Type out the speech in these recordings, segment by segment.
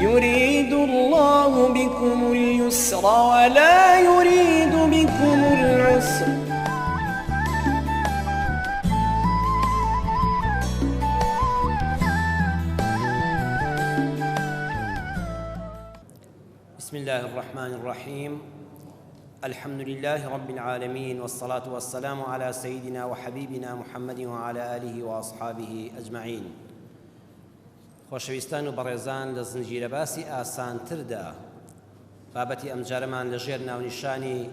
يريد الله بكم اليسر ولا يريد بكم العسر. بسم الله الرحمن الرحيم الحمد لله رب العالمين والصلاة والسلام على سيدنا وحبيبنا محمد وعلى آله وأصحابه أجمعين. خۆشەویستان و بەڕێزان لە زنجیرە باسی ئاسانتردا بابەتی ئەمجارەمان لە ژێر ناونیشانی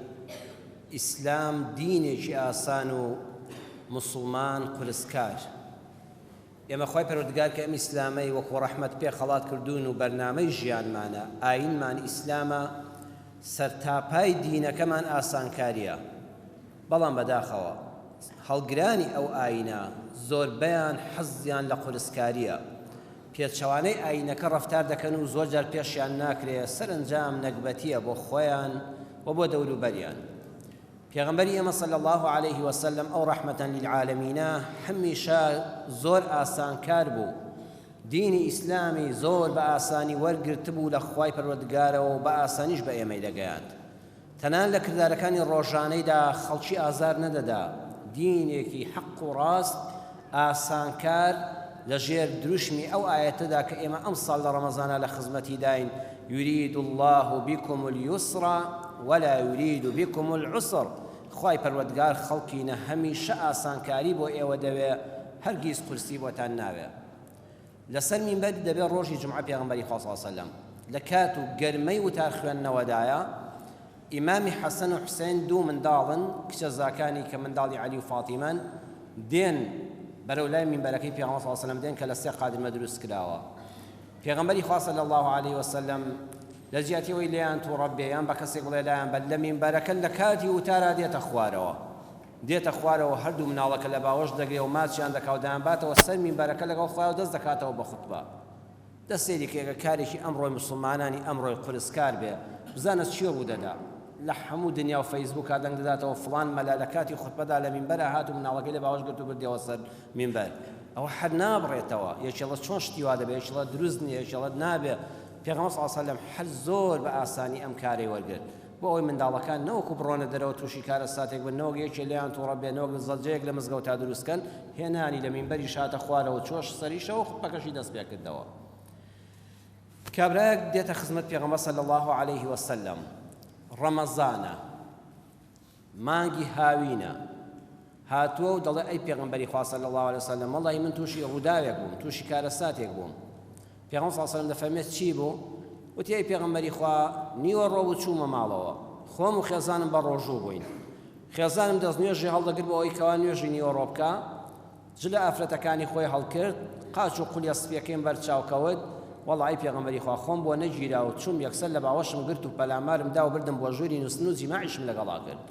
ئیسلام دینێکی ئاسان و موسڵمان قورسکار. ئێمە خوای پەروەردگار کە ئەم ئیسلامەی وەکو ڕەحمەت پێ خەڵات کردوون و بەرنامەی ژیانمانە، ئایینمان ئیسلامە، سەرتاپای دینەکەمان ئاسانکارییە، بەڵام بەداخەوە هەڵگرانی ئەو ئایینە زۆربەیان حەزیان لە قورسکارییە، پێچەوانەی ئایینەکە ڕەفتار دەکەن و زۆرجار پێشیان ناکرێ، سەرەنجام نەگبەتییە بۆ خۆیان و بۆ دەوروبەریان. پێغەمبەری ئێمە صلی اللە علیه وسلم ئەو ڕەحمەتا للعالمینە هەمیشە زۆر ئاسانکار بوو، دینی ئیسلامی زۆر بە ئاسانی وەرگرتبوو لە خوای پەروەردگارەوە و بە ئاسانیش بە ئێمەی دەگەیاند. تەنانەت لە کردارەکانی ڕۆژانەیدا خەڵکی ئازار نەدەدا، دینێکی حەق و ڕاست ئاسانکار لە ژێر دروشمی ئەو ئایەتەدا کە ئێمە ئەمساڵ لە ڕەمەزانا لە خزمەتیداین، یرید اللە بکم الیسر ولا یرید بکم العسر، خوای پەروەردگار خەڵکینە هەمیشە ئاسانکاری بۆ ئێوە دەوێ هەرگیز قورسی بۆتان ناوێ. لەسەر مینبەر دەبێ ڕۆژی جومعە پێغەمبەری خوا صلی اللە علیە وسلم لە کات و گەرمەی وتار خوێندنەوەدایە، ئیمامی حەسەن و حوسێن دوو منداڵن، کچە زاکانی کە منداڵی عەلی و فاتیمەن، دێن بەرەو لای مینبەرەکەی پێغەمبەر صلی اللە علیە وسلم دێن کە لە سێ قادرمە دروست کراوە. پێغەمبەری خوا صلی اللە علیە وسلم لە جیاتی ئەوەی لێیان توڕە بێ یان بە کەسێک بڵێ لایان بە، لە مینبەرەکە لە کاتی وتارا دێتە خوارەوە. دێتە خوارەوە هەردوو مناڵەکە لە باوەش دەگرێ و ماچیان دەکا و دەیانباتەوە سەر مینبەرەکە لەگەڵ خۆیا و دەست دەکاتەوە بە خوتبە. دە سەیری کە گەر کارێکی ئەمڕۆی موسڵمانانی ئەمڕۆی قورسکار بێ بزانە چی ڕوودەدا لە هەموو دنیا و فەیسبووکا دەنگ دەداتەوە فڵان مەلا لە کاتی خوتبەدا لە مینبەرا هات و مناڵەکەی لە باوەش گرت و بردیەوە سەر مینبەر ئەوە هەر نابڕێتەوە یەکێڵە چۆن شتی وا دەبێ یەکێڵە دروست نییە یەکێڵە نابێ پێغەمبەر صلی اللە علیه و سلم هەر زۆر بە ئاسانی ئەم کارەی وەرگرت بۆ ئەوەی منداڵەکان نەوەکو بڕۆنە دەرەوە تووشی کارەساتێک بن، نەوەک یەکێ لێیان توڕە بێ، نەوەک زەجەیەک لە مزگەوتا دروست کەن، هێنانی لە مینبەریش هاتە خوارەوە چۆش سەریشەوە خوتبەکەشی دەست پێ کردەوە. کابرایەک دێتە خزمەت پێغەمبەر صلی اللە علیه وسلم، ڕەمەزانە، مانگی هاوینە، هاتووە و دەڵێ ئەی پێغەمبەری خوا صلی اللە علیه وسلم وەڵڵاهی من تووشی ڕووداوێک بووم، تووشی کارەساتێک بووم. پێغەمبەر صلی اللە علیه وسلم دەفەرمێت چی بوو؟ وتی ئەی پێغەمبەری خوا نیوەڕۆ بوو چوومە ماڵەوە، خۆم و خێزانم بە ڕۆژوو بووین. خێزانم دەست نوێژی هەڵدەگرت بۆ ئەوەی کەوا نوێژی نیوەڕۆ بکا، جلە ئافرەتەکانی خۆی هەڵکرد، قاچ و قولیە سپیەکەیم بەر چاو کەوت، وەڵا ئەی پێغەمبەری خوا خۆم بۆ نەگیرا و چووم یەکسەر لە باوەشم گرت و پەلامارم دا و بردم بۆ ژووری نووستن و جیماعیشم لەگەڵا کرد.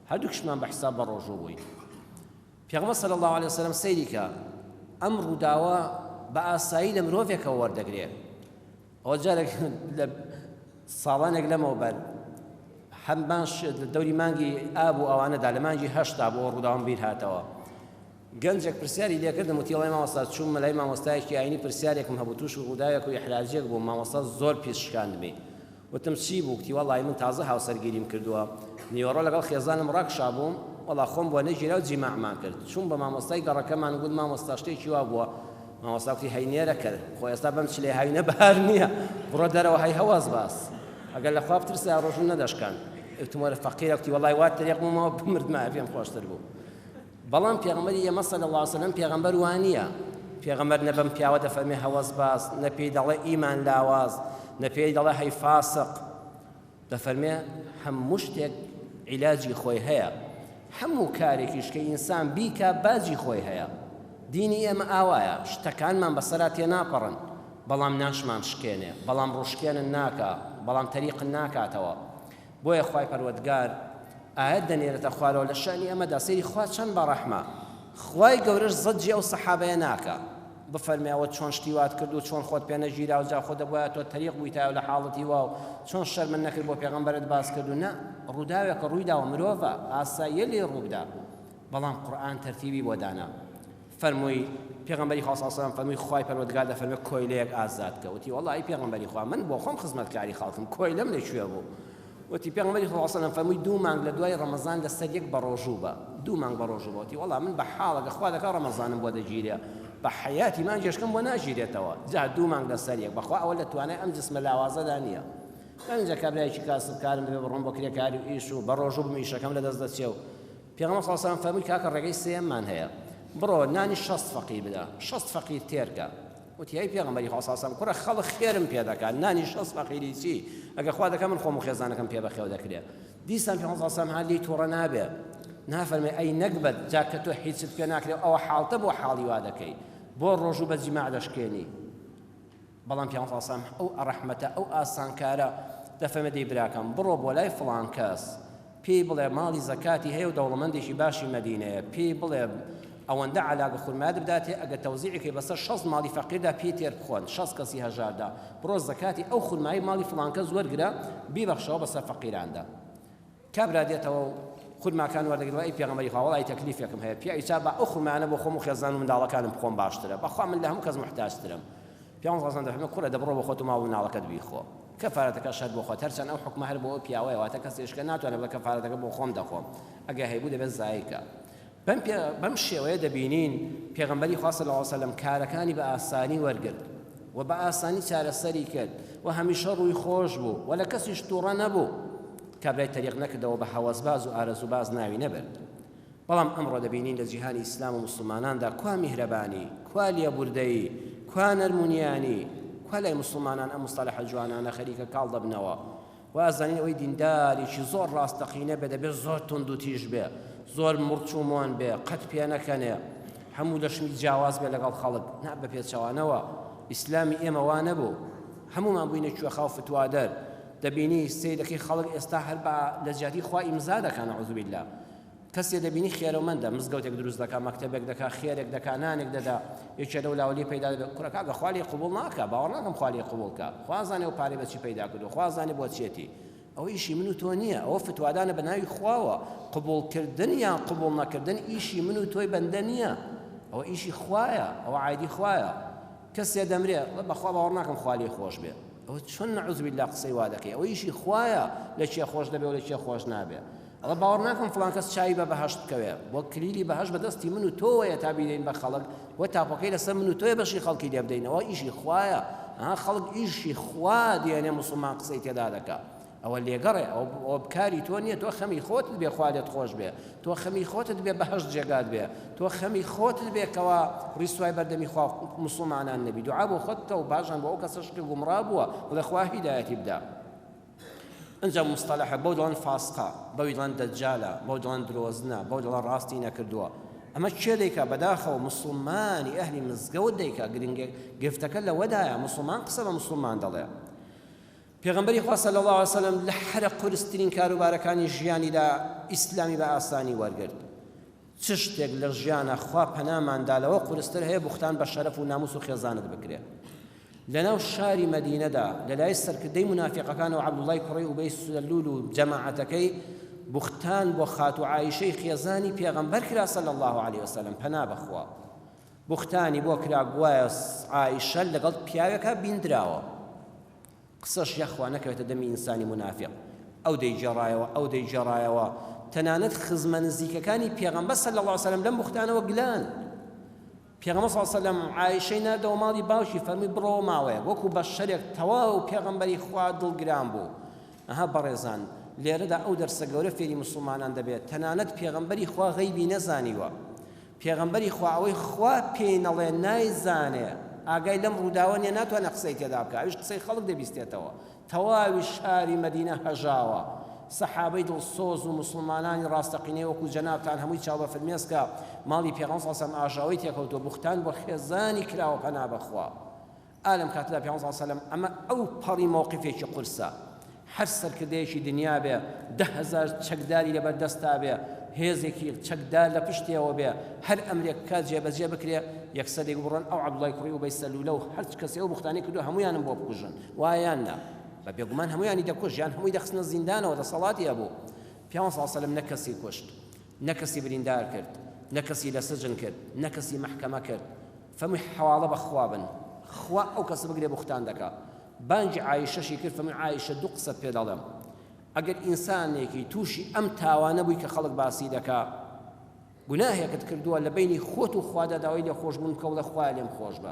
هەردووکشمان بە حساب بە ڕۆژوو بووین. پێغەمبەر صلی اللە علیە وسلم سەیری کە ئەم ڕووداوە بە ئاسایی لە مرۆڤێکەوە وەردەگرێ. ئەوە جارێک لە ساڵانێک لەمەوبەر هەمان لە دەوری مانگی ئاب و ئەوانەدا لە مانگی هەشتا بۆ ڕووداوم بیر هاتەوە. گەنجێک پرسیاری لێکردم وتی وەڵای مامۆستا چوومە لای مامۆستایەکی ئاینی پرسیارێکم هەبوو تووشی ڕووداوێک و ئیحراجێک بووم مامۆستا زۆر پیس شکاندمی. وتم چی بوو؟ گوتی وەڵای من تازە هاوسەرگیریم کردووە، نیوەڕۆ لەگەڵ خێزانم ڕاکشابووم، وەڵا خۆم بۆ نەگیرا و جیماعمان کرد، چووم بە مامۆستای گەڕەکەمان گوت مامۆستا شتێکی وا بووە، مامۆستا گوتی هەی نێرە کەر، خۆ ئێستا بەم چلەی هاوینە بەهار نییە، بڕۆ دەرەوە هەی هەوەس باس، ئەگەر لە خوا بترسایە ڕۆژووم نەدەشکاند، وتم وەرە فەقیرە، گوتی وەڵای وا تەریق بوومەوە بمردمایە پێم خۆشتر بوو. بەڵام پێغەمبەری ئێمە صلی اللە علیە وسلم پێغەمبەر وانیە، پێغەمبەر نە بەم پیاوە دەفەرمێ هەوەسباز، نە پێی دەڵێ ئیمان لاواز، نە پێی دەڵێ هەی فاسق، دەفەرمێ هەموو شتێک عیلاجی خۆی هەیە، هەموو کارێکیش کە ئینسان بیکا باجی خۆی هەیە. دینی ئێمە ئاوایە، شتەکانمان بەسەرا تێناپەڕن، بەڵام ناشمان شکێنێ، بەڵام ڕووشکێنن ناکا، بەڵام تەریقن ناکاتەوە. بۆیە خوای پەروەردگار ئایەت دەنێرێتە خوارەوە لە شەئنی ئەمەدا سەیری خوا چەند بەڕەحمە خوای گەورەش زەجی ئەو سەحابەیە ناکا بفەرمێ ئەوە چۆن شتی وات کرد و چۆن خۆت پێ نەگیرا و جا خۆ دەبوایە تۆ تەریق بوویتایە لە حاڵەتی وا و چۆن شەرمت نەکرد بۆ پێغەمبەرت باس کرد و نا ڕووداوێکە ڕوویداوە مرۆڤە ئاساییە لێی ڕووبدا بەڵام قورئان تەرتیبی بۆ دانا. فەرمووی، پێغەمبەری خوا صلی اللە علیە وسلم فەرمووی، خوای پەروەردگار دەفەرموێ کۆیلەیەک ئازاد کە. وتی، وەڵا ئەی پێغەمبەری خوا من بۆ خۆم خزمەتکاری خەڵکم، کۆیلەم لە کوێ بوو؟ وتی، پێغەمبەری خوا صلی اللە علیە وسلم فەرمووی، دوو مانگ لە دوای ڕەمەزان لەسەر یەک بەڕۆژوو بە، دوو مانگ بەڕۆژوو بە. وتی، وەڵا من بە حاڵەکە خوا دەکا ڕەمەزانم بۆ دەگیرێ، بە حەیاتی مانگێشکەم بۆ ناگیرێتەوە، جا دوو مانگ لەسەر یەک، بەخوا ئەوە لە توانای ئەم جسمە لاوازەدا نییە. ئەنجا کابرایەکی کاسبکارم دەبێ بڕۆم بۆ کرێکاری و ئیش و بەڕۆژوو بم ئیشەکەم لەدەست دەچێ و پێغەمبەر صلی اللە علیە وسلم فەرمووی کاکە ڕێگەی سێیەممان هەیە بڕۆ نانی 60 فەقیر بدە 60 فەقیر تێرکە وتی ئەی پێغەمبەری خوا صلی اللە علیە وسلم کوڕە خەڵک خێرم پێ دەکات نانی 60 فەقیری چی ئەگە خوا دەکا من خۆم و خێزانەکەم پێ بەخێو دەکرێ دیسان پێغەمبەر صلی اللە علیە وسلم ها لێی توڕە نابێ نافەرمێ ئەی نەگبەت جا کە تۆ هیچت پێ ناکرێ ئەوە حاڵتە بۆ حاڵی وا دەکەی بۆ ڕۆژوو بە جیماع دەشکێنی بەڵام پێغەمبەر صلی اللە علیە وسلم ئەو ڕەحمەتە ئەو ئاسانکارە دەفەرمێ دەی براکەم بڕۆ بۆ لای فڵان کەس پێی بڵێ ماڵی زەکاتی هەیە و دەوڵەمەندێکی باشی مەدینەیە پێی بڵێ ئەوەندە عەلاگە خورمایەت بداتێ ئەگەر تەوزیعی کەی بەسەر 60 ماڵی فەقیردا پێی تێر بخۆن 60 کەسی هەژاردا بڕۆ زەکاتی ئەو خورمایی ماڵی فڵان کەس وەرگرە بیبەخشەوە بەسەر فەقیراندا کابرا دێتەوە و خورماکان وەردەگرێت ئەی پێغەمبەری خوا وەڵی تەکلیفێکم هەیە پیاوی چا با ئەو خورمانە بۆ خۆم و خێزان و منداڵەکانم بخۆم باشترە بەخوا من لە هەموو کەس محتاجترم پیاوەن ڕازان دەفەرمێ کوڕە دەبڕۆ بۆ خۆت و ماڵ و مناڵەکەت بیخۆ کەفارەتەکەش هەر بۆ خۆت هەرچەند ئەو حوکمە هەر بۆ ئەو پیاوەیە واتە کەسێش کە ناتوانێت بڵێ کەفارەتەکە بۆ خۆم دەخۆم ئەگەر هەیبوو دەبێت زایکە بەم پێ بەم شێوەیە دەبینین پێغەمبەری خوا صلی اللە علیه وسلم کارەکانی بە ئاسانی وەرگرت و بە ئاسانی چارەسەری کرد و هەمیشە ڕووی خۆش بوو و لە کەسیش تووڕە نەبوو کابرای تەریق نەکردەوە بە هەوەسباز و ئارەزووباز ناوی نەبرد بەڵام ئەمڕۆ دەبینین لە جیهانی ئیسلام و موسڵماناندا کوا میهرەبانی، کوا لێبوردەیی، کوا نەرمونیانی، کوا لای موسڵمانان ئەم موستەلەحە جوانانە خەریکە کاڵ دەبنەوە. وا ئەزانین ئەوەی دیندارێکی زۆر ڕاستەقینە بێ دەبێ زۆر توندوتیژ بێ، زۆر مڕچ و مۆن بێ، قەت پێنەکەنێ، هەموو لەشمی جیاواز بێ لەگەڵ خەڵک. نا بە پێچەوانەوە ئیسلامی ئێمە وا نەبوو. هەموومان بووینە کوێخا و فتوادەر. دەبینی سەیرەکەی خەڵک ئێستا هەر بە لە جیاتی خوا ئیمزا دەکا نعوذ باللە. کەسێ دەبینی خێرەومەندە، مزگەوتێک دروست دەکا، مەکتەبێک دەکا، خێرێک دەکا، نانێک دەدا، یەکێ لەو لاوە لێی پەیدا دەبێ، کوڕە کاکە خوا لێی قبوڵ ناکا، باوەڕ ناکەم خوا لێی قبوڵ کا، خوا زانێ ئەو پارەی بە چی پەیدا کردووە، خوا زانێ بۆ چیەتی، ئەوە ئیشی من و تۆ نییە، ئەوە فتوادانە بە ناوی خواوە، قبوڵ کردن یان قبوڵ نەکردن ئیشی من و تۆی بەندە نییە، ئەوە ئیشی خوایە، ئەوە عایدی خوایە. کەسێ دەمرێ، ئەڵێ بەخوا باوەڕ ناکەم خوا لێی خۆش بێ. ئەوە چۆن نعوذ باللە قسەی وا دەکەی؟ ئەوە ئیشی خوایە لە کێ خۆش دەبێ و لە کێ خۆش نابێ. ئەڵێ باوەڕ ناکەم فڵان کەس چاوی بە بەهەشت بکەوێ. بۆ کلیلی بەهەشت بە دەستی من و تۆوەیە تا بیدەین بە خەڵک و تاپۆکەی لەسەر من و تۆیە بەشی خەڵکی لێ بدەینەوە ئیشی خوایە. ئەها خەڵک ئیشی خوا دێنێ موسڵمان قسەی تێدا دەکا. ئەوە لێگەڕێ ئەوە کاری تۆ نییە تۆ خەمی خۆتت بێ خوا لێت خۆش بێ تۆ خەمی خۆتت بێ بەهەشت جێگات بێ تۆ خەمی خۆتت بێ کەوا ڕیسوای بەردەمی خوا موسڵمانان نەبی دوعا بۆ خۆت بکە و پاشان بۆ ئەو کەسەش کە گومڕا بووە بڵێ خوا هیدایەتی بدا ئەنجا مستەلەحە بەو دەڵێن فاسقە بەوی دەڵێن دەجالە بەو دەڵێن درۆزنە بەو دەڵێن ڕاستی نەکردووە ئەمە کێ دەیکا بەداخەوە مسلمانی ئەهلی مزگەوت دەیکا گرنگە گرفتەکە لەوەدایە مسلمان قسە بە مسلمان دەڵێ پێغەمبەری خوا صلی اللە علیە وسلم لە هەرە قورسترین کاروبارەکانی ژیانیدا ئیسلامی بە ئاسانی وەرگرت. چ شتێک لە ژیانا خوا پەنامان دا لەوە قورستر هەیە بوختان بە شەرەف و ناموس و خێزانت بکرێ؟ لەناو شاری مەدینەدا لەلای سەرکردەی مونافیقەکانەوە عەبدوڵای کوڕی ئوبەی سەلول و جەماعەتەکەی بوختان بۆ خاتوو عائیشەی خێزانی پێغەمبەر کرا صلی اللە علیە وسلم پەنا بەخوا بوختانی بۆ کرا گوایە عائیشە لەگەڵ پیاوێکا بیندراوە قسەش یاخوا نەکەوێتە دەمی ئینسانی مونافیق ئەو دەیگێڕایەوە ئەو دەیگێڕایەوە تەنانەت خزمە نزیکەکانی پێغەمبەر صلی اللە علیه وسلم لەم بوختانەوە گلان پێغەمبەر صلی اللە علیه وسلم عائشەی ناردەوە ماڵی باوکی فەرمووی بڕۆوە ماوەیەک وەکو بەشەرێک تەواو پێغەمبەری خوا دڵگران بوو ئەها بەڕێزان لێرەدا ئەو دەرسە گەورە فێری موسڵمانان دەبێت تەنانەت پێغەمبەری خوا غەیبی نەزانیوە پێغەمبەری خوا ئەوەی خوا پێی نەڵێ نایزانێ ئاگای لەم ڕووداوە نیە ناتوانێ قسەی تێدا بکا ئەویش قسەی خەڵک دەبیستێتەوە تەواوی شاری مەدینە هەژاوە سەحابەی دڵسۆز و موسڵمانانی ڕاستەقینەی وەکو جەنابتان هەمووی چاو بە فرمێسکە ماڵی پێغەمبەر صلی اللە علیه و سلم ئاژاوەی تێکەوتووە بوختان بۆ خێزانی کراوە پەنا بەخوا ئا لەم کاتەدا پێغەمبەر صلی اللە علیە وسلم ئەمە ئەو پەڕی مەوقفێکی قورسە هەر سەرکردەیەکی دنیا بێ 10,000 چەکداری لەبەر دەستا بێ هێزێکی چەکدار لە پشتیەوە بێ هەر ئەمرێک بکات جێبەجێ بکرێ یەکسەر دەیگو بڕۆن ئەو عەبدوڵای کوڕی ئوبەی سەلولە و هەرچ کەسێ ئەو بوختانەی کردووە هەموویانم بۆ بکوژن وایە یان نا بە بێگومان هەموویانی دەکوشت یان هەمووی دەخستنە زیندانەوە دەسەڵاتی هەبوو پێغەمبەر صلی اللە علیه وسلم نە کەسی کوشت نە کەسی بریندار کرد. نە کەسی لە سجن کرد، نە کەسی مەحکەمە کرد. فەرمووی حەواڵە بە خوا بن، خوا ئەو کەسە بگرێ بوختان دەکا. بانگی عائیشەشی کرد، فەرمووی عائیشە دوو قسەت پێ دەڵێم، ئەگەر ئینسانێکی تووشی ئەم تاوانە بووی کە خەڵک باسی دەکا، گوناهێکت کردووە لە بەینی خۆت و خوادا داوای لێخۆشبوون بکە و بڵێ خوایە لێم خۆش بە.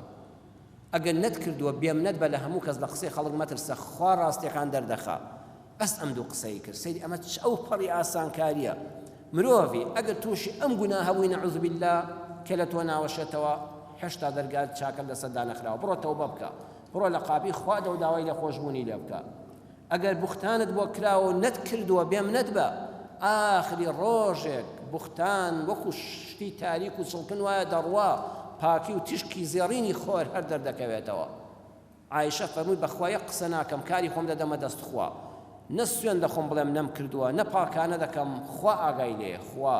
ئەگەر نەتکردووە بێمنەت بە لە هەموو کەس لە قسەی خەڵک مەترسە خوا ڕاستیەکان دەردەخا. بەس ئەم دوو قسەی کرد سەیری ئەمە چ ئەو پەڕی ئاسانکاریە مرۆڤی ئەگەر تووشی ئەم گوناهە بووی نعوذ باللە کە لە تۆ ناوەشێتەوە هێشتا دەرگات چاکەت لەسەر دانەخراوە بڕۆ تەوبە بکە بڕۆ لە قاپی خوا دە و داوای لێخۆشبوونی لێ بکە ئەگەر بوختانت بۆ کراوە و نەتکردووە بێمنەت بە ئاخری ڕۆژێک بوختان وەکو شتی تاریک و چڵکن وایە دەڕوا پاکی و تیشکی زێڕینی خۆر هەر دەردەکەوێتەوە عائیشە فەرمووی بەخوا یەک قسە ناکەم کاری خۆم دەدەمە دەست خوا نە سوێند دەخۆم بڵێم نەمکردووە نە پاکانە دەکەم خوا ئاگای لێیە خوا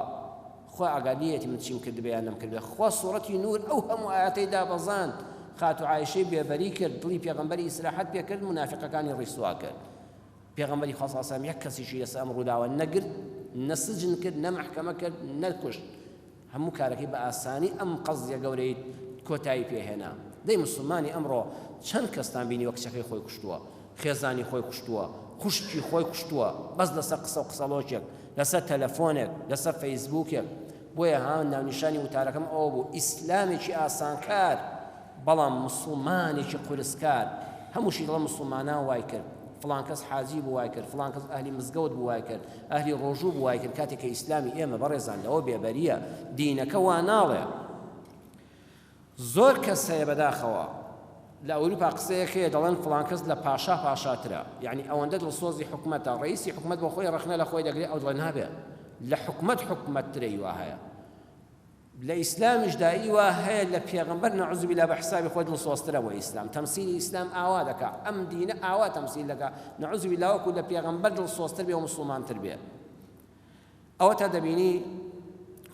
خوا ئاگا لێیەتی من چیم کردبێ یان نەمکردبێ خوا سوڕەتی نور ئەو هەموو ئایەتەی دابەزاند خاتوو عائیشەی بێبەری کرد دڵی پێغەمبەری ئیسراحەت پێ کرد مونافیقەکانی ڕیسوا کرد پێغەمبەری خوا صلی الله یەک کەسیشی لەسەر ئەم ڕووداوە نەگرت نە سجن کرد نە مەحکەمە کرد نە کوشت هەموو کارەکەی بە ئاسانی ئەم قەزیە گەورەی کۆتایی پێ هێنا. دەی موسڵمانی ئەمڕۆ چەند کەستان بینیوە کچەکەی خۆی کوشتووە، خێزانی خۆی کوشتووە، خوشکی خۆی کوشتووە بەس لەسەر قسە و قسەڵۆکێک، لەسەر تەلەفۆنێک، لەسەر فەیسبووکێک. بۆیە ها ناونیشانی وتارەکەم ئەوە بوو ئیسلامێکی ئاسانکار بەڵام موسڵمانێکی قورسکار. هەمووشی دەڵێن موسڵمانان وای کرد، فڵان کەس حاجی بوو وای کرد، فڵان کەس ئەهلی مزگەوت بوو وای کرد، ئەهلی ڕۆژوو بوو وای کرد، کاتێک کە ئیسلامی ئێمە بەڕێزان لەوە بێبەرییە، دینەکە وا ناڵێ. زۆر کەس هەیە بەداخەوە لە ئەوروپا قسەیەک هەیە دەڵێن فڵان کەس لە پاشا پاشاترە، یەعنی ئەوەندە دڵسۆزی حکومەتە، ڕەئیسی حکومەت بۆ خۆی ڕەخنە لە خۆی دەگرێ ئەو دەڵێ نابێ لە حکومەت حکومەتترە ئی وا هەیە. لە ئیسلامیشدا ئی وا هەیە لە پێغەمبەر نعوذ باللە بە حسابی خۆی دڵسۆزترە بۆ ئیسلام تەمسیلی ئیسلام ئاوا دەکا ئەم دینە ئاوا تەمسیل دەکا نعوذ باللە وەکو لە پێغەمبەر دڵسۆزتر بێ و موسڵمانتر بێ ئەوە تا دەبینی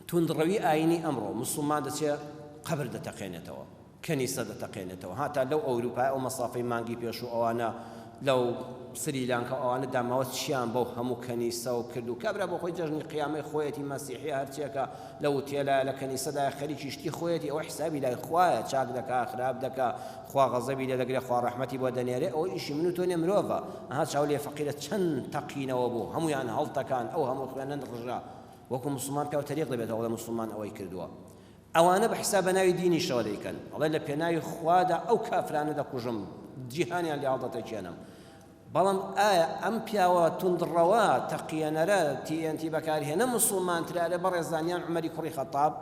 توندڕەوی ئاینی ئەمڕۆ موسڵمان دەچێ قەبر دەتەقێنێتەوە کەنیسە دەتەقێنێتەوە هاتا لەو ئەوروپای ئەو مەسافەی مانگی پێشوو ئەوانە لەو سریلانکا و ئەوانە داماوە چیان بەو هەموو کەنیسە و کرد و کابرا بۆ خۆی جەژنی قیامەی خۆیەتی مەسیحیە هەرچیەکە لە وتێلایە لە کەنیسەدایە خەریکی شتی خۆیەتی ئەوە حسابی لای خوایە چاک دەکا خراپ دەکا خوا غەزەبی لێ دەگرێ خوا ڕەحمەتی بۆ دەنێرێ ئەوە ئیشی من و تۆ نیە مرۆڤە ئەها چاو لێ فەقیرە چەند تەقینەوە بوو هەموویان هەڵتەکان ئەو هەموو خوێنە ڕژا وەکو موسڵمان پیاو تەریق دەبێتەوە ئەڵێ موسڵمان ئەوەی کردووە ئەوانە بە حساب بە ناوی دینیشەوە دەیکەن ئەڵێ لە پێناوی خوادا ئەو کافرانە دەکوژم جیهانیان لێ هەڵدەتەکێنم بەڵام ئایا ئەم پیاوە توندڕەوە تەقیەنەرە TNT بەکارهێنە موسڵمانترە ئەرێ بەڕێزان یان عومەری کوڕی خەتاب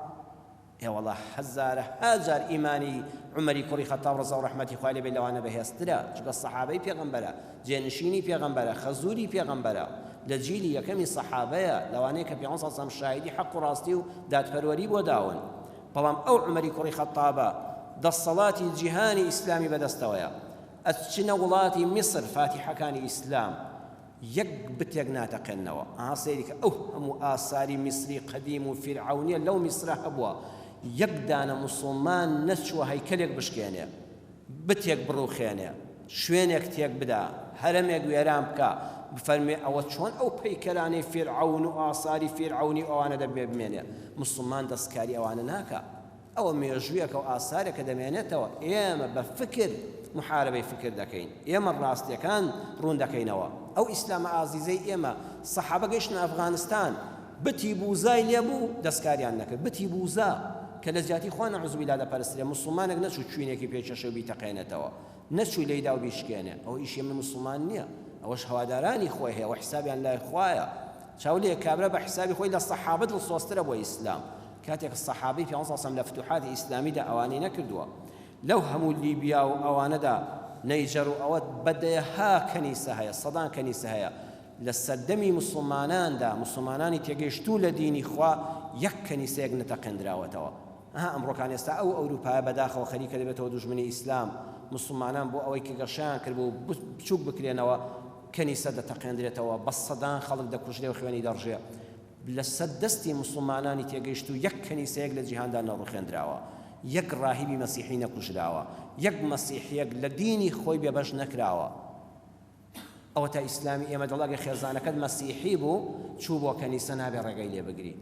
ئێ وەڵا هەزارەها جار ئیمانی عومەری کوڕی خەتاب ڕەزا و ڕەحمەتی خوای لێ بێت لەوانە بەهێزترە چونکە سەحابەی پێغەمبەرە جێنشینی پێغەمبەرە خەزوری پێغەمبەرە لە جیلی یەکەمی سەحابەیە لەوانەیە کە پێغەمبەر صلی اللە علیه و سلم شاهیدی حەق و ڕاستی و دادپەروەری بۆ داون بەڵام ئەو عومەری کوڕی خەتابە دەسەڵاتی جیهانی ئیسلامی بەدەستەوەیە ئەچنە وڵاتی میسر فاتیحەکانی ئیسلام یەک بتێک ناتەقێننەوە. ئەها سەیری کە ئەو هەموو ئاساری میسری قەدیم و فیرعەونیە لەو میسرە هەبووە یەک دانە موسڵمان نەچووە هەیکەلێک بشکێنێ بتێک بڕوخێنێ شوێنێک تێک بدا هەرەمێک وێران بکا بفەرموێ ئەوە چۆن ئەو پەیکەرانەی فیرعەون و ئاساری فیرعەونی و ئەوانە دەبێ بمێنێ موسڵمان دەستکاری ئەوانە ناکا. ئەوە مێژوویەکە و ئاسارێکە دەمێنێتەوە، ئێمە بە فکر موحارەبەی فکر دەکەین، ئێمە ڕاستیەکان ڕوون دەکەینەوە، ئەو ئیسلامە ئازیزەی ئێمە، سەحابە گەیشتنە ئەفغانستان، بتی بوزای لێ بوو دەستکاریان نەکرد، بتی بوزا کە لە جیاتی خوا نعوذ باللە دەپەرسترێ، موسڵمانێک نەچوو چوینێکی پێ کێشێ و بیتەقێنێتەوە، نەچوو لێیدا و بیشکێنێ، ئەوە ئیشی ئێمەی موسڵمان نییە، ئەوەش هەوادارانی خۆی هەیە، ئەوە حیسابیان لای خوایە، چاو لێ کابرا بە حیسابی خۆی لە سەحابە دڵسۆزترە بۆ ئیسلام. کاتێک سەحابەی پێغەمبەر صلی اللە علیە وسلم لە فتوحاتی ئیسلامیدا ئەوانەی نەکردووە لەو هەموو لیبیا و ئەوانەدا نەیجەر و ئەوە بە دەیەها کەنیسە هەیە سەدان کەنیسە هەیە لە سەردەمی موسڵماناندا موسڵمانانی تێگەیشتوو لە دینی خوا یەک کەنیسەیەک نەتەقێندراوەتەوە ئەها ئەمڕۆکان ئێستا ئەو ئەوروپایە بەداخەوە خەریکە دەبێتەوە دوژمنی ئیسلام موسڵمانان بۆ ئەوەی کە گەشەیان کردبوو بچووک بکرێنەوە کەنیسە دەتەقێندرێتەوە بە سەدان خەڵک دەکوژرێ و خوێنی دەڕژێ لەسەر دەستی موسڵمانانی تێگەیشتوو یەک کەنیسەیەک لە جیهاندا نەڕوخێندراوە، یەک ڕاهیبی مەسیحی نەکوژراوە، یەک مەسیحیەک لە دینی خۆی بێبەش نەکراوە. ئەوەتا ئیسلامی ئێمە دەڵێ ئەگەر خێزانەکەت مەسیحی بوو چوو بۆ کەنیسە نابێ ڕێگەی لێ بگری.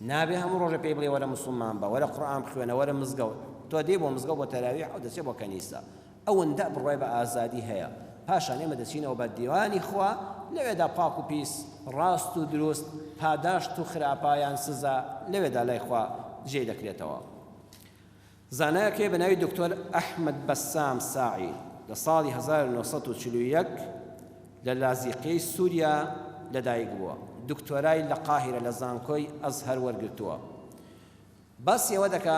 نابێ هەموو ڕۆژێ پێی بڵێ وەرە موسڵمان بە، وەرە قورئان بخوێنە، وەرە مزگەوت. تۆ دێی بۆ مزگەوت بۆ تەراویح، ئەو دەچێ بۆ کەنیسە. ئەوەندە بڕوای بە ئازادی هەیە. پاشان ئێمە دەچینەوە بە دیوانی خوا، لەوێدا پاک و پیس، ڕاست و دروست، پاداشت و خراپە یان سزا لەوێدا لای خوا جێی دەکرێتەوە. زانایەک هەیە بە ناوی دکتۆر ئەحمەد بەسام ساعی لە ساڵی 1941 لە لازیقیەی سوریا لەدایک بووە، دکتۆرای لە قاهیرە لە زانکۆی ئەزهەر وەرگرتووە. باسی ئەوە دەکا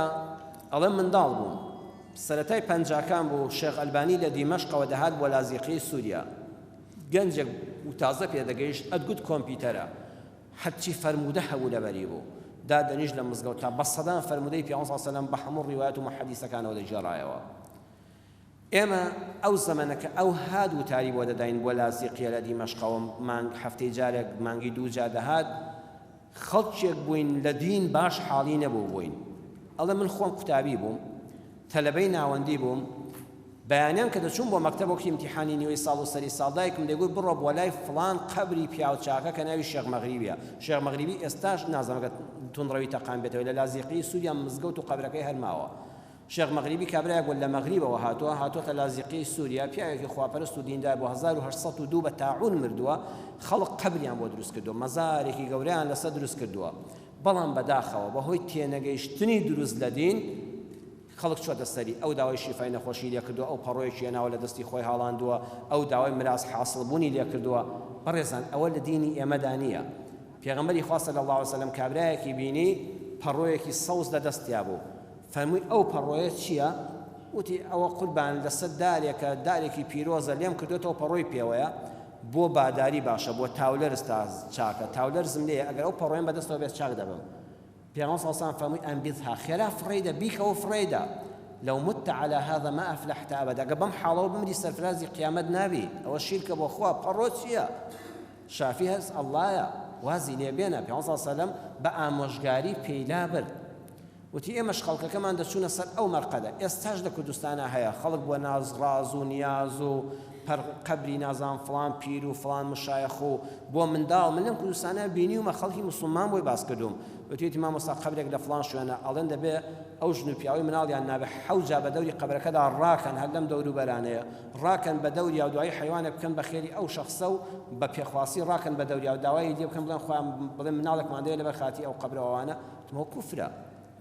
ئەڵێ منداڵ بووم سەرەتای پەنجاکان بوو شێخ ئەلبانی لە دیمەشقەوە دەهات بۆ لازیقیەی سوریا، گەنجێک بوو تازە پێدەگەیشت ئەتگوت کۆمپیوتەرە، هەرچی فەرموودە هەبوو لەبەری بوو. دادەنیشت لە مزگەوتا بە سەدان فەرموودەی پێغەمبەر صلی اللە علیە وسلم بە هەموو ڕیوایەت و موحەدیسەکانەوە دەگێڕایەوە. ئێمە ئەو زەمەنە کە ئەو هات وتاری بۆ دەداین بۆ لازیقیە لە دیمەشقەوە مانگ هەفتەی جارێک مانگی دوو جار دەهات خەڵکێک بووین لە دین باش حاڵی نەبوو بووین. ئەڵێ من خۆم قوتابی بووم تەلەبەی ناوەندی بووم بەیانیان کە دەچووم بۆ مەکتەب وەکی ئیمتیحانی نیوەی ساڵ و سەری ساڵ دایکم دەیگوت بڕۆ بۆ لای فڵان قەبری پیاو چاکە کە ناوی شێخ مەغریبیە شێخ مەغریبی ئێستاش نازانم گەر توندڕەوی تەقان بێتەوە لە لازیقیەی سوریا مزگەوت و قەبرەکەی هەر ماوە شێخ مەغریبی کابرایەک بووە لە مەغریبەوە هاتووە هاتووەتە لازیقیەی سوریا پیاوێکی خواپەرست و دیندار بووە 1802 بە تاعون مردووە خەڵک قەبریان بۆ دروست کردووە مەزارێکی گەورەیان لەسەر دروست کردووە بەڵام بەداخەوە بەهۆی تێنەگەیشتنی دروست لە دین خەڵک چۆتە سەری، ئەو داوای شیفای نەخۆشی لێ کردووە، ئەو پەڕۆیەکی هێناوە لە دەستی خۆی هاڵاندووە، ئەو داوای مراز حاسڵ بوونی لێ کردووە. بەڕێزان ئەوە لە دینی ئێمەدا نییە. پێغەمبەری خوا صلی اللە علیە وسلم کابرایەکی بینی پەڕۆیەکی سەوز لە دەستیا بوو، فەرمووی ئەو پەڕۆیە چییە؟ وتی ئەوە قوربان لەسەر دارێکە، دارێکی پیرۆزە، لێم کردۆتەوە پەڕۆی پێوەیە، بۆ باداری باشە، بۆ تاولەرز چاکە، تاولەرزم لێیە، ئەگەر ئەو پەڕۆیەم بەدەستەوە بێت چاک دەبم. پێغەمبەر صلی اللە علیە وسلم فەرمووی انبذها خێرا فڕێیدە بیکەوە فڕێیدە لو مت علی هذا ما افلحت ابدا ئەگەر بەم حاڵەوە بمری سەرفرازی قیامەت نابی ئەوە شیرکە بۆ خوا پەڕۆ چییە شافی هەست ئەڵڵایە وازی لێ بێنە پێغەمبەر صلی اللە علیه وسلم بە ئامۆژگاری پێی لابرد وتی ئێمەش خەڵکەکەمان دەچوونە سەر ئەو مەرقەدە ئێستاش لە کوردستانا هەیە خەڵک بۆ ناز ڕاز و نیاز و پەر قەبری نازانم فڵان پیر و فڵان مشایەخ و بۆ منداڵ من لەم کوردستانە بینیومە خەڵکی موسڵمان بۆی باس کردووم وتویەتی مامۆستا قەبرێک لە فڵان شوێنە ئەڵێن دەبێ ئەو ژن و پیاوەی مناڵیان نابێ حەوجا بە دەوری قەبرەکەدا ڕاکەن هەر لەم دەوروبەرانەیە ڕاکەن بە دەوریا و دوایی حەیوانێک بکەن بە خێری ئەو شەخسە و بە پێخواسی ڕاکەن بە دەوریا و داوای لێ بکەن بڵێن خۆیان بڵێن مناڵێکمان دەوێ لەبەر خاتری ئەو قەبرە ئەوانە وتم ئەوە کوفرە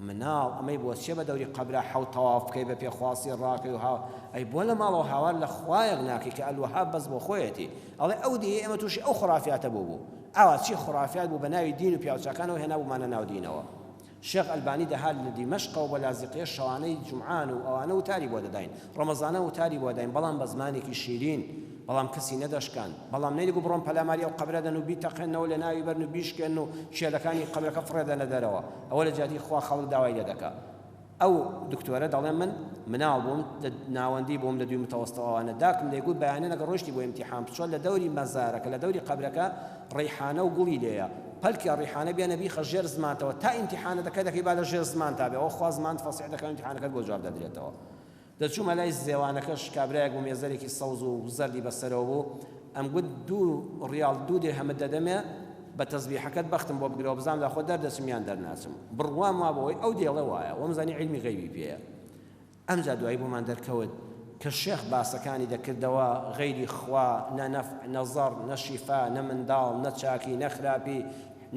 مناڵ ئەمەی بۆ چیە بە دەوری قەبرا حەوت تەواف بکەی بە پێخواسی ڕاکەی و ها ئەی بۆ لە ماڵەوە هاوار لە خوایەک ناکەی کە الوهاب بەس بۆ خۆیەتی ئەڵێ ئەو دێیەی ئێمە توشی ئەو خورافیاتە بوو بوو ئاوا چی خورافیات بوو بە ناوی دین و پیاوچاکانەوە هێنابوومانە ناو دینەوە شێخ ئەلبانی دەهات لە دیمەشقەوە بۆ لازیقیە شەوانەی جومعان و ئەوانە وتاری بۆ دەداین ڕەمەزانە وتاری بۆ داین بەڵام بە زمانێکی شیرین بەڵام کەسی نەدەشکاند، بەڵام نەیدەگوت بڕۆن پەلاماری ئەو قەبرە دەن و بیتەقێننەوە لەناوی بەرن و بیشکێنن و کێلەکانی قەبرەکە فڕێدەنە دەرەوە، ئەوە لە جیاتی خوا خەڵک داوای لێ دەکا. ئەو دکتۆرە دەڵێ من مناڵ بووم لە ناوەندی بووم لە دووی متەوەستە ئەوانە داکم دەیگوت بەیانیان ئەگەر ڕۆیشتی بۆ ئیمتیحان بچۆ لە دەوری مەزارەکە لە دەوری قەبرەکە ڕەیحانە و گوڵی لێیە پەلکێ ڕیحانە بێنە بیخە ژێر زمانتەوە تا ئیمتیحانەکە دەکەی با لە ژێر زمانتا بێ ئەوە خوا زمانت فەسیح دەکا و ئیمتیحانەکەت بۆ جواب دەدرێتەوە. دەچوومە لای زێوانەکەش کابرایەک بوو مێزەرێکی سەوز و زەردی بەسەرەوە بوو، ئەمگوت دوو ڕیاڵ دوو درهەمت دەدەمێ بە تەزبیحەکەت بەختم بۆ بگرەوە بزانم داخۆ دەردەچم یان دەرناچم. بڕوام وابوو ئەوەی ئەو دەیڵێ وایە، وامزانی عیلمی غەیبی پێیە. ئەمجا دوایی بۆمان دەرکەوت کە شێخ باسەکانی دەکردەوە غەیری خوا نە نەفع نە زەڕ نە شیفا نە منداڵ نە چاکی نە خراپی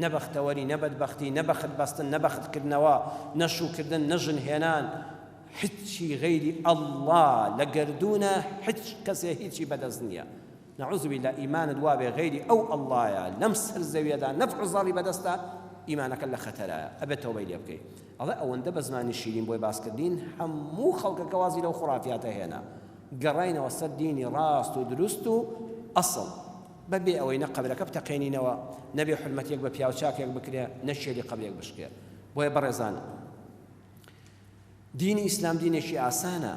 نە بەختەوەری نە بەدبەختی نە بەخت بەستن نە بەخت کردنەوە نە شووکردن نە ژن هێنان هیچی غەیری اللە لە گەردوونە هیچ کەسێ هیچی بەدەست نیە نعوذ باللە ئیمانت وابێ غەیری ئەو اللەیە لەم سەر زەویەدا نەفع و زەڕی بەدەستە ئیمانەکەت لە خەتەرایە ئەبێت تەوبەی لێ بکەی ئەڵێ ئەوەندە بە زمانی شیرین بۆی باس کردین هەموو خەڵکەکە وازی لەو خوڕافیاتە هێنا گەڕاینەوە سەر دینی ڕاست و دروست و ئەسڵ بەبێ ئەوەی نە قەبرەکە بتەقێنینەوە نەبێ حورمەتێک بە پیاوچاکێک بکرێ نە شێری قەبرێک بشکێ بۆیە بەڕێزان دینی ئیسلام دینێکی ئاسانە.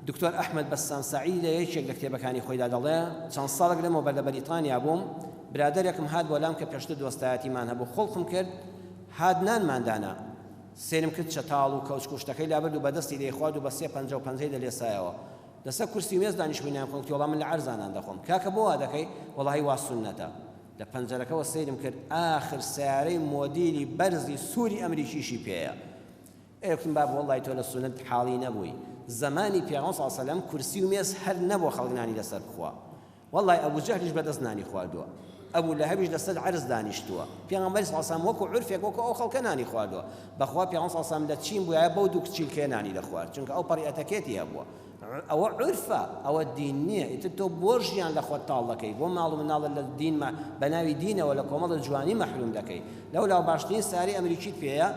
دکتۆر ئەحمەد بەسام سەعیدی لە یەکێک لە کتێبەکانی خۆیدا دەڵێ، چەند ساڵێک لەمەوبەر لە بەریتانیا بووم، برادەرێکم هات بۆ لام کە پێشتر دۆستایەتیمان هەبوو، خوڵقم کرد، هات نانمان دانا. سەیرم کرد چەتاڵ و کەوچک و شتەکەی لابرد و بە دەستی دەیخوارد و بە سێ پەنجە و پەنجەی دەلێسایەوە. لەسەر کورسی و مێز دانیشبووین نان بخۆین، گوتی وەڵا من لە عەرزا نان دەخۆم. کاکە بۆ وا دەکەی؟ وەڵاهی وا سوننەتە. لە پەنجەرەکەوە سەیرم کرد ئاخر سەیارەی مۆدیلی بەرزی سووری ئەمریکیشی پێیە. ئێ وتم بابە وەڵڵاهی تۆ لە سوننەت حاڵی نەبووی، زەمانی پێغەمبەر صلی اللە علیە وسلم کورسی و مێز هەر نەبووە خەڵک نانی لەسەر بخوا. وەڵڵاهی ئەبو جەهلیش بەدەست نانی خواردووە، ئەبو لەهەبیش لەسەر عەرز دانیشتووە، پێغەمبەری صلی اللە علیە وسلم وەکو عورفێک وەکو ئەو خەڵکە نانی خواردووە. بەخوا پێغەمبەر صلی اللە علیە وسلم لە چین بووایە بەو دوو کچیلکەیە نانی دەخوارد، چونکە ئەو پەڕی ئەتەکێتی هەبووە. ئەوە عورفە ئەوە دین نییە ئیتر تۆ بۆ ژیان لە خۆت تاڵ دەکەی بۆ ماڵ و مناڵت لە دین بە ناوی دینەوە لە کۆمەڵە جوانی مەحروم دەکەی لەولاو باشترین ساری ئەمریکیت پێیە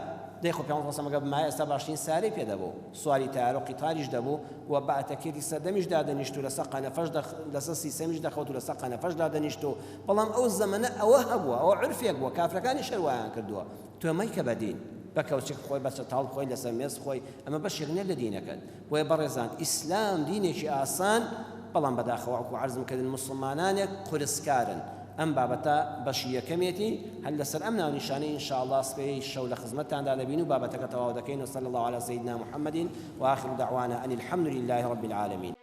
دەی خۆ پێغەمبەر صلی اللە علیه و بمایە ئێستا باشترین ساری پێ دەبوو سواری تەیارە و قیتاریش دەبوو و بە ئەتەکێتی سەردەمیش دادەنیشت و لەسەر قەنەفەش لەسەر سیسەمیش دەخەوت و لەسەر قەنەفەش دادەنیشت و بەڵام ئەو زەمەنە ئەوە هەبووە ئەوە عورفێک بووە کافرەکانیش هەر وایان کردووە تۆ مەیکە بە دین بە کەوچک بخۆی بە چەتاڵ بخۆی لەسەر مێز بخۆی ئەمە بەشێک نیە لە دینەکەت بۆیە بەڕێزان ئیسلام دینێکی ئاسان بەڵام بەداخەوە وەکو عەرزم کردن موسڵمانانێک قورسکارن ئەم بابەتە بەشی یەکەمێتی هەر لەسەر ئەم ناونیشانەی ان شاء اللە سبەی شەو لە خزمەتتاندا دەبین و بابەتەکە تەواو دەکەین وصلی اللە علی سیدنا محمد وآخر دعوانا ان الحمد لله رب العالمین.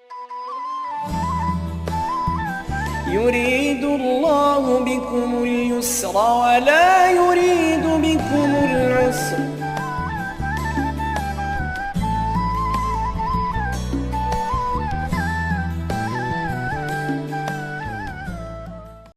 يريد الله بكم اليسر ولا يريد.